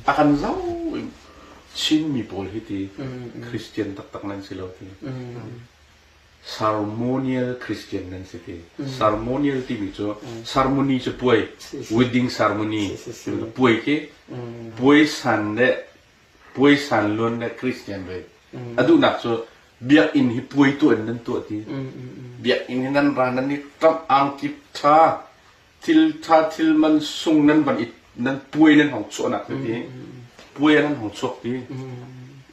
A kan zoh i Chinmi pawl hi ti Christian taktak nan si lo ti. Ceremonial Christian nan si ti. Ceremonial timi cu ceremony cu puai, wedding ceremony puai khi puai san le puai san luan le Christian ve. A duhnak cu biakinn hi puai tuah in nan tuah ti. Biakinn hi nan ra nan i ṭamh angki ṭha thil ṭha thil man sung nan van i nan puai nan hong chuahnak ti ti. Puai nan hong chuak ti.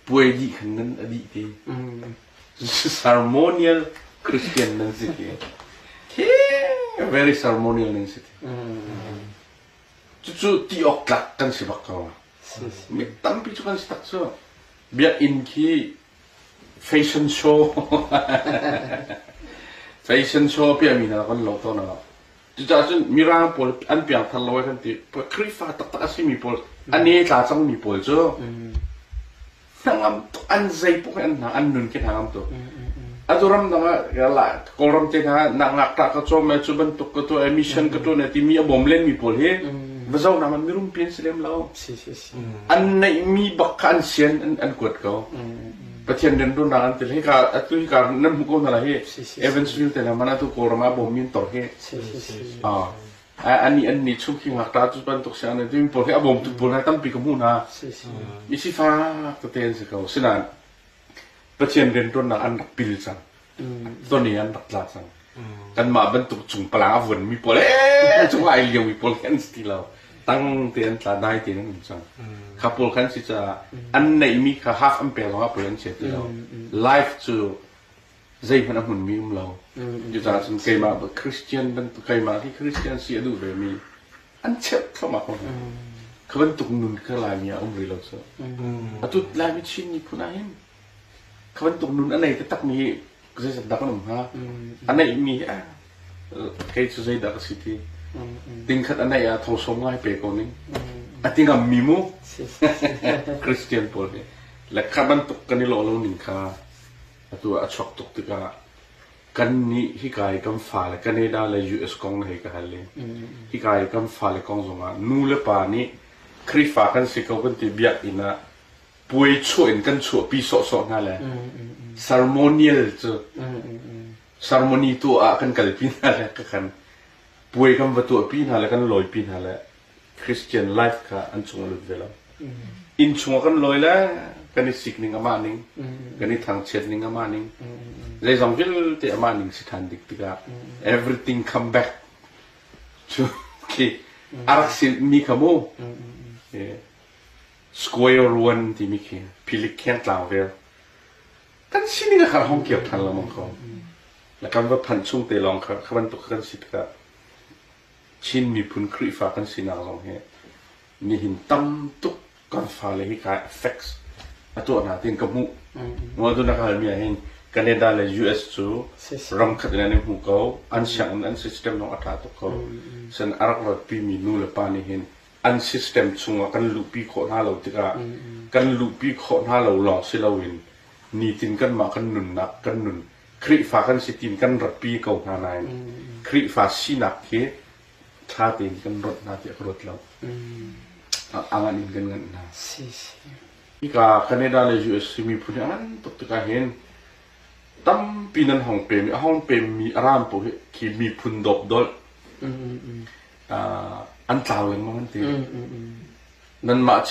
Puai dih khan nan a dih ti. Ceremonial Christian nan si ti. Very ceremonial nan si ti. Cucu ti awk tlak kan si bak ko. Mi tampi cu kan si tak cu. Biakinn khi fashion show fashion show piahmi hna kan lo tawn ah. Cucaah cun Mirang pawl an piangthar lo ai kan ti. Khrihfa taktak a simi pawl a ne tla cangmi pawl cu hnangam tuk an zei puk an hna an nun khi hnangam tuk. Atu ramdang ah Kawlram te hna na ngakṭah ka cawm e cu bantuk ka tuah e mission ka ṭuan e timi a bawm lenmi pawl hi va zoh na man mirum pi an si lem lo. An neihmi bak kha an sian an kuat ko. Pathian rianṭuannak an til hika atu hika nan hmu ko hna la hi Evansville te hna man atu Kawlram ah bawmmi an tor hi. Ani an ni chung khi ngakṭah cu bantuk si an timi pawl hi a bawmtu pawl hna tampi ka hmuh hna. Mi sifak tete an si ko. Sinain Pathian rianṭuannak an rak pil cang. Ton i an rak tla cang. Kanmah bantuk cung palang a vuanmi pawl ee cung ai liomi pawl khi an si ti lo. Tang te an tla dai tein an um cang. Kha pawl khan si caah an neihmi kha half an pek zongah poi an chia ti lo. Life cu zeihmanh a hmunmi um lo. Cucaah cun keimah Christian bantuk keimah hi Christian si a duh vemi an cheuh thluahmah ko hna. Kha bantuk nun kha Laimi ah um rih lo cu. Atu Laimi Chin miphun ah hin kha bantuk nun a nei taktakmi hi zeizat dah kan um hnga? A neihmi hi kei cu zeidah ka si ti. Tingkhat a neih ah thongsawm ngai pe ko ning. A ti ngammi mu Christian pawl hi. Le kha bantuk kan i lawh lo ning kha atu ah a chuak tuk tikah Kannih hika i kan fale Canada le US kong hei ka hal i hika i kan fale kong zongah nu le pa nih Khrihfa kan si ko kan ti biakinn ah puai chuah in kan chuahpi sawhsawh hna le ceremonial cu ceremony tuah ah kan kalpi hna le ka kan puai kan va tuahpi hna le kan lawipi hna le Christian life kha an chung a lut ve lo. Inn chungah kan lawi le kan i sik ning amah ning, kan i thangchiat ning amah ning, zeizong vialte amah ning si ṭhan dik tikah everything come back cu khi a rak si mi kha mu square one timi khi philik kheng tlang vel kan sining a kha hong kir ṭhan lengmang ko. Le kan va phanh chung te lawng kha kha bantuk kan si tikah Chin miphun Khrihfa kan sinak zong hi nihin tam tuk kan fale hi kai effects a tuah hna tiin ka hmuh. Ngol na ka halmi ah hin Canada le US cu ram khat in an i hmu ko, an sianginn an system zong a ṭha tuk ko. Sen a rak ratpimi nu le pa nih hin an system chungah kan luhpi khawh hna lo tikah kan luhpi khawh hna lo lawng si loin nitin kanmah kan nunnak kan nun Khrihfa kan si tiin kan ratpi ko hna nain Khrihfa sinak khi ṭha tein kan rawt hna tiah ka ruat lo. A ngan in kan nganh hna. Hika Canada le US miphun hi a ngan tuk tikah hin tampi nan hong pem i a hong pemmi a ram paoh hi khi miphun dawpdolh an tlau lengmang an ti. Nanmah.